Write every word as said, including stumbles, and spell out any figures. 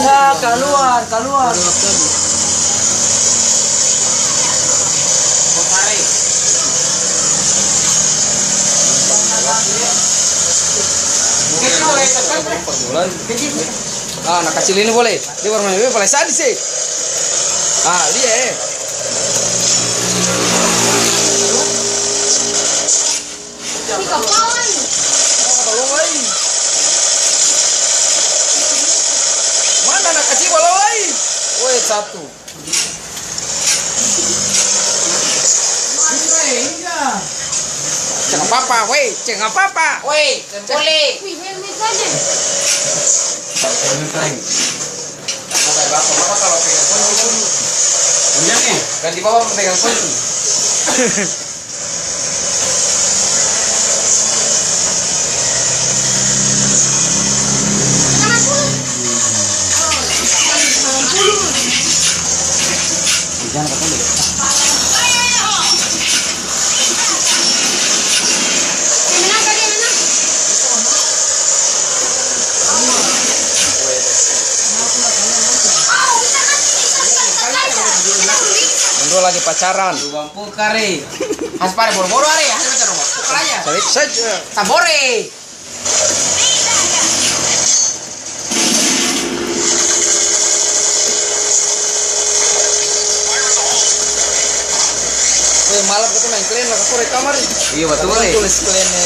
Ya, kaluar, kaluar. Ah, anak kacil ini boleh. Dia baru main, dia paling sadis, eh. Ah, lia, eh. Mana anak kacil balong lai? Woi, satu. Seng apa-apa, woi, seng apa-apa. Woi, seng boleh. Ganti bapa pegang kunci. Dong dua lagi pacaran. Pukar e. Has pare boro-boro are, has baca nomor. Pukar aja. Cari saja. Tabore. Weh, malam kita main klen lah, kapore kamar. Iya, betul, eh. Tulis klen, eh.